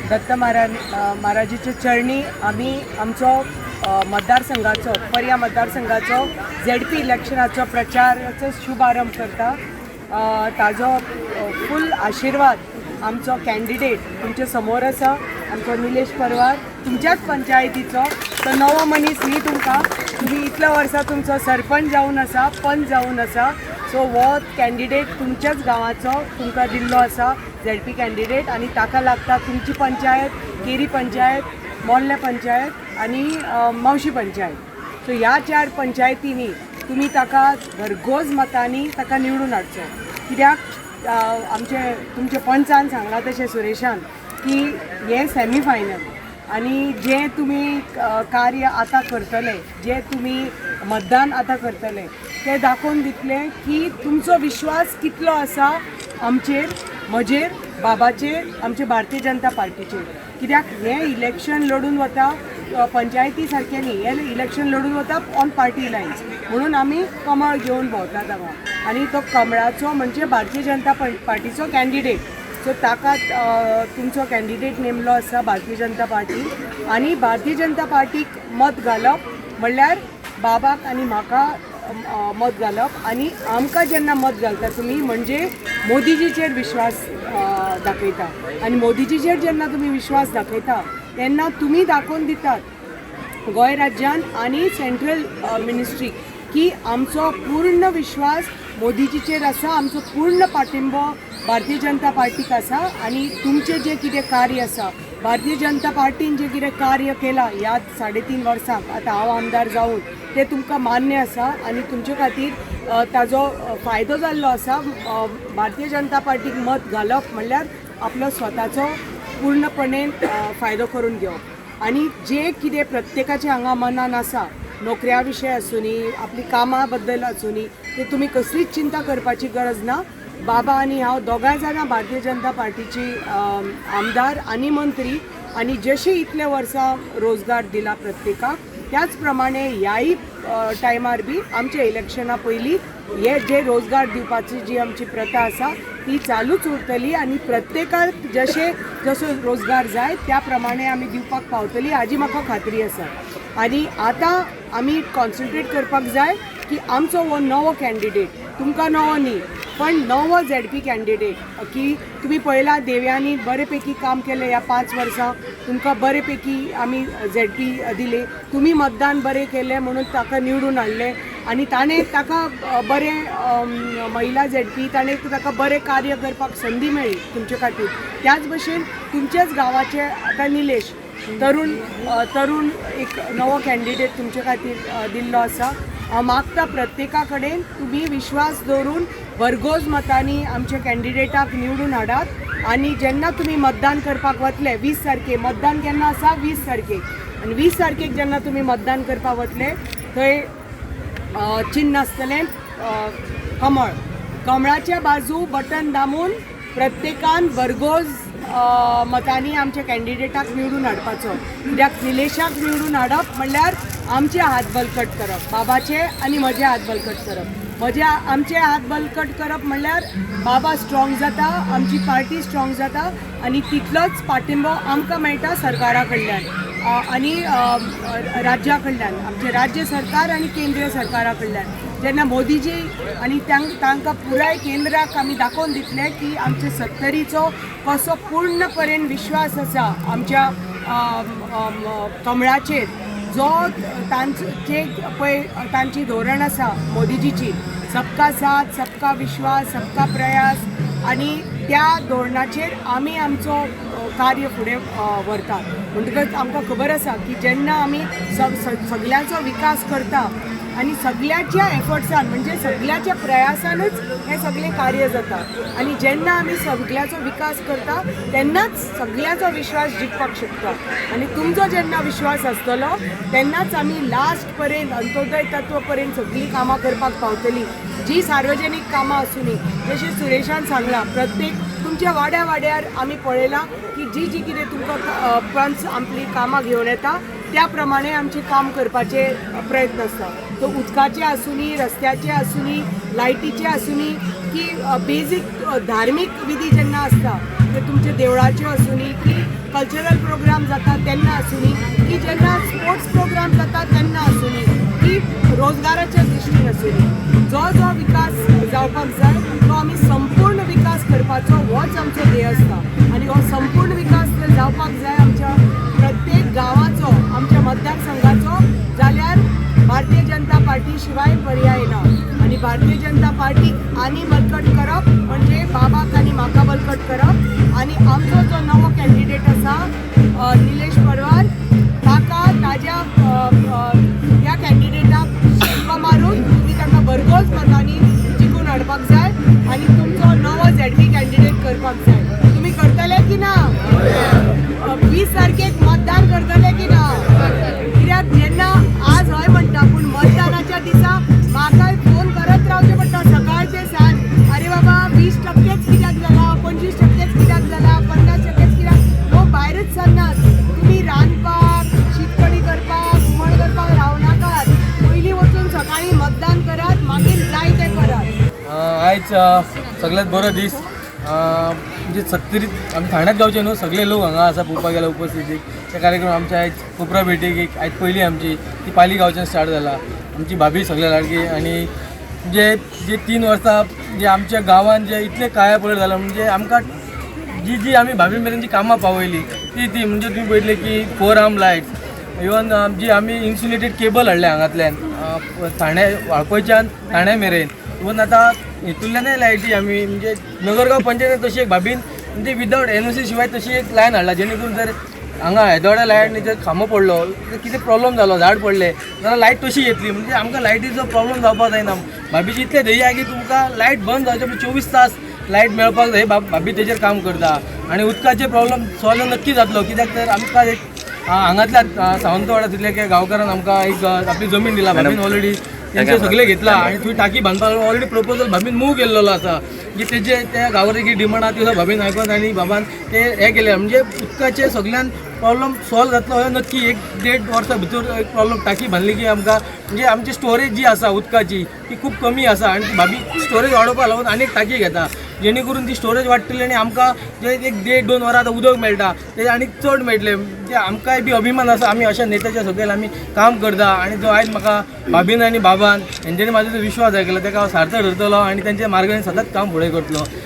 दत्त महाराज महाराजाच्या चरणी आमी आमचो मतदारसंघाचो, पर्या मतदारसंघाचो झेडपी इलेक्शनाचो प्रचाराचो शुभारंभ करता. ताजो फूल आशिर्वाद आमचो कॅन्डिडेट तुमचे समोर आसा, आमचो निलेश परवार, तुमच्याच पंचायतीचो. तो नवो मनीस न्ही तुमकां, तुमी इतल्या वर्सां तुमचो सरपंच जावन आसा, पंच जावन आसा. सो हो कॅन्डिडेट तुमच्याच गांवाचो तुमकां दिल्लो आसा, झेडपी कॅन्डिडेट, आनी ताका लागता तुमची पंचायत, केरी पंचायत, मोर्ले पंचायत आनी मावशी पंचायत. सो ह्या चार पंचायतींनी तुमी ताका भरघोस मतांनी ताका निवडून हाडचो, कित्याक आमचे तुमचे पंचान सांगलां तशें, सुरेशान, की हें सेमी फायनल आनी जें तुमी कार्य आतां करतले, जें तुमी मतदान आतां करतले, तें दाखोवन दितलें की तुमचो विश्वास कितलो आसा आमचेर, म्हजेर, बाबाचेर, आमचे भारतीय जनता पार्टीचेर. कित्याक हें इलेक्शन लडून वता पंचायती सारकें न्ही, हें इलेक्शन लडून वता ऑन पार्टी लायन्स. म्हणून आमी कमळ घेवन भोंवतात हांगा आनी तो कमळाचो म्हणजे भारतीय जनता पार्टीचो कॅन्डिडेट. सो ताका तुमचो कॅन्डिडेट नेमलो आसा भारतीय जनता पार्टी, आनी भारतीय जनता पार्टीक मत घालप म्हणल्यार बाबाक आनी म्हाका मत घालप. आनी आमकां जेन्ना मत घालता तुमी, म्हणजे मोदीजीचेर विश्वास दाखयता, आनी मोदीजीचेर जेन्ना तुमी विश्वास दाखयता तेन्ना तुमी दाखोवन दितात गोंय राज्यान आनी सेंट्रल मिनिस्ट्रीक की आमचो पूर्ण विश्वास मोदीजीचेर आसा, आमचो पूर्ण पाठिंबो भारतीय जनता पार्टीक आसा, आनी तुमचें जें कितें कार्य आसा, भारतीय जनता पार्टीन जें कितें कार्य केलां ह्या 3.5 वर्सांक आतां हांव आमदार जावन, तें तुमकां मान्य आसा आनी तुमचे खातीर ताजो फायदो जाल्लो आसा. भारतीय जनता पार्टीक मत घालप म्हणल्यार आपलो स्वताचो पूर्णपणे फायदो करून घेवप. आनी जें कितें प्रत्येकाच्या हांगा मनान आसा, नोकऱ्या विशय आसुनी, आपली कामां बद्दल आसुनी, ते तुमी कसलीच चिंता करपाची गरज ना. बाबा आनी हांव दोगांय जाणां भारतीय जनता पार्टीची आमदार आनी मंत्री, आनी जशें इतले वर्सां रोजगार दिला प्रत्येकाक, त्याच प्रमाणे ह्याय टायमार बी आमच्या इलेक्शना पयलीं हे जे रोजगार दिवपाची जी आमची प्रथा आसा ती चालूच उरतली, आनी प्रत्येकाक जशें जसो रोजगार जाय त्या प्रमाणे आमी दिवपाक पावतली हाजी म्हाका खात्री आसा. आनी आतां आमी कॉन्सन्ट्रेट करपाक जाय की आमचो हो नवो कॅन्डिडेट, तुमकां नवो न्ही पण नवो झेडपी कॅन्डिडेट, की तुमी पळयलां देव्यांनी बरे पैकी काम केलें ह्या 5 वर्सां, तुमकां बरे पैकी आमी झेडपी दिले, तुमी मतदान बरें केलें म्हणून ताका निवडून हाडलें, आनी ताणें ताका बरें महिला झेडपी, ताणें ताका बरें कार्य करपाक संदी मेळ्ळी तुमचे खातीर. त्याच भशेन तुमच्याच गांवाचे आतां निलेश तरुण तरुण एक नवो कॅन्डिडेट तुमचे खातीर दिल्लो आसा. हांव मागता प्रत्येका कडेन तुमी विश्वास दवरून भरघोस मतांनी आमच्या कॅन्डिडेटाक निवडून हाडात. आनी जेन्ना तुमी मतदान करपाक वतले 20 तारखे, मतदान केन्ना आसा 20 तारखेक, आनी 20 तारखेक जेन्ना तुमी मतदान करपाक वतले थंय चिन्न आसतलें कमळ, कमळाच्या बाजू बटन दामून प्रत्येकान भरघोस मतांनी आमच्या कॅन्डिडेटाक निवडून हाडपाचो. कित्याक निलेशाक निवडून हाडप म्हणल्यार आमचे हात बलकट करप, बाबाचे आनी म्हजे हात बलकट करप, म्हजे आमचे हात बलकट करप म्हणल्यार बाबा स्ट्रॉंग जाता, आमची पार्टी स्ट्रॉंग जाता, आनी तितलोच पाठिंबो आमकां मेळटा सरकारा कडल्यान आनी राज्या कडल्यान, आमचें राज्य सरकार आनी केंद्रीय सरकारा कडल्यान. जेन्ना मोदीजी आनी तांकां पुराय केंद्राक आमी दाखोवन दितले की आमचे सत्तरीचो कसो पूर्णपणे विश्वास आसा आमच्या कमळाचेर, जो तांचे पळय तांची धोरण आसा मोदीजीची, सबका साथ सबका विश्वास सबका प्रयास, आनी त्या धोरणाचेर आमी आमचो कार्य फुडें व्हरतात. म्हणटकच आमकां खबर आसा की जेन्ना आमी सगल्यांचो विकास करता आनी सगळ्याच्या एफर्ट्सान म्हणजे सगळ्याच्या प्रयासानूच हें सगळें कार्य जाता, आनी जेन्ना आमी सगळ्याचो विकास करता तेन्नाच सगळ्याचो विश्वास जिखपाक शकता. आनी तुमचो जेन्ना विश्वास आसतलो तेन्नाच आमी लास्ट पर्यंत अंत्योदय तत्व पर्यंत सगळीं कामां करपाक पावतली, जी सार्वजनीक कामां आसुनी. जशें सुरेशान सांगलां, प्रत्येक तुमच्या वाड्या वाड्यार आमी पळयलां की जी जी कितें तुमकां पंच आपलीं कामां घेवन येता त्या प्रमाणे आमचें काम करपाचे प्रयत्न आसता. तो उदकाचे आसुनी, रस्त्याचे आसुनी, लायटीचे आसुनी, की बेजीक धार्मीक विधी जेन्ना आसता ते तुमचे देवळाच्यो आसुनी की कल्चरल प्रोग्राम जाता तेन्ना आसुनी की जेन्ना स्पोर्ट्स प्रोग्राम जाता तेन्ना आसुनी की रोजगाराच्या दृश्टीन आसुनी, जो जो विकास जावपाक जाय तो आमी संपूर्ण विकास करपाचो होच आमचो ध्येय आसता. आनी हो संपूर्ण विकास जर जावपाक जाय आमच्या प्रत्येक गांवाचो, आमच्या मतदारसंघाचो, जाल्यार भारतीय जनता पार्टी शिवाय पर्याय ना. आनी भारतीय जनता पार्टीक आनी बळकट करप म्हणजे बाबाक आनी म्हाका बळकट करप. आनी आमचो जो नवो कॅन्डिडेट आसा निलेश परवार, ताका ताज्या अ, अ, ह्या कॅन्डिडेटाक शिक्को मारून तुमी ताका भरघोस मतांनी जिखून हाडपाक जाय आनी तुमचो नवो झेडपी कॅन्डिडेट करपाक जाय. तुमी करतले की ना? 20 तारखेक मतदान करतले की ना? कित्याक जेन्ना आज हय म्हणटा, पूण मतदानाच्या दिसा म्हाकाय फोन करत रावचें पडटा सकाळचे सांज, अरे बाबा 20%च कित्याक जाला, 25%च कित्याक जाला, 50%च कित्याक? लोक भायरच सरनात. तुमी रांदपाक, शीतकडी करपाक, हुमण करपाक रावनाकात. पयलीं वचून सकाळीं मतदान करात, मागीर जाय तें करात. आयज सगळ्यात बरो दीस. म्हणजे सत्तरीत आमी ठाण्यात गावचे न्हू, सगळे लोक हांगा आसा पळोवपाक गेल्यार उपस्थितीक. त्या कार्यक्रम आमच्या आयज कोपरा भेटीक एक आयज पयली आमची ती पाली गांवच्यान स्टार्ट जाला. आमची भाभी सगळ्या लाडकी. आनी म्हणजे जे 3 वर्सां जे आमच्या गांवान जे इतले कायापलट जाला, म्हणजे आमकां जी जी आमी भाभी मेरेन जी कामां पावयली ती ती म्हणजे तुमी पळयतले की 4 आर्म लायट्स, इवन जी आमी इन्सुलेटेड केबल हाडले हांगांतल्यान ठाणे वाळपयच्यान ठाणे मेरेन. इवन आतां हितूंतल्यानय लायटी आमी म्हणजे नगरगांव पंचायतीन तशी एक भाभीन म्हणजे विदावट एनओसी शिवाय तशी एक लायन हाडला, जेणे करून जर हांगा हेदोड्या लायन जर खांबो पडलो, कितें प्रॉब्लम जालो, झाड पडलें जाल्यार लायट तशी येतली. म्हणजे आमकां लायटीचो प्रॉब्लम जावपाक जायना. भाभीची इतलें ध्येय आहा की तुमकां लायट बंद जावचे पयलीं 24 तास लायट मेळपाक जाय. भाभी तेजेर काम करता. आनी उदकाचे प्रॉब्लम सॉल्व नक्की जातलो, कित्याक तर आमकां एक हांगांतल्या सावंतवाडा तितल्या गांवकारान आमकां एक आपली जमीन दिला. भाभीन ऑलरेडी तेंचे सगळें घेतला आनी थंय टाकी बांदपाक ऑलरेडी प्रपोजल भाभीन मूव केल्लो आसा. म्हणजे तेजे त्या गांवाची कितें डिमांड आहा ती भाभीन आयकोन आनी बाबान ते हें केलें. म्हणजे उदकाचे सगळ्यान प्रॉब्लम सॉल्व जातलो हो नक्की. 1-1.5 वर्सां भितर एक प्रॉब्लम टाकी बांदली की आमकां म्हणजे आमची स्टोरेज जी आसा उदकाची ती खूब कमी आसा आनी ती भाभी स्टोरेज वाडोवपाक लागून आनी एक टाकी घेता, जेणे करून ती स्टोरेज वाडटली आनी आमकां जे 1-1.5-2 वरां आतां उदक मेळटा ते आनी चड मेळटलें. म्हणजे आमकांय बी अभिमान आसा आमी अशा नेत्याच्या सकयल आमी काम करता. आनी जो आयज म्हाका भाभीन आनी बाबान हेंच्यांनी म्हाजो जो विश्वास आयकला तेका हांव सार्थ धरतलो आनी तेंच्या मार्गान सदांच काम फुडें करतलो.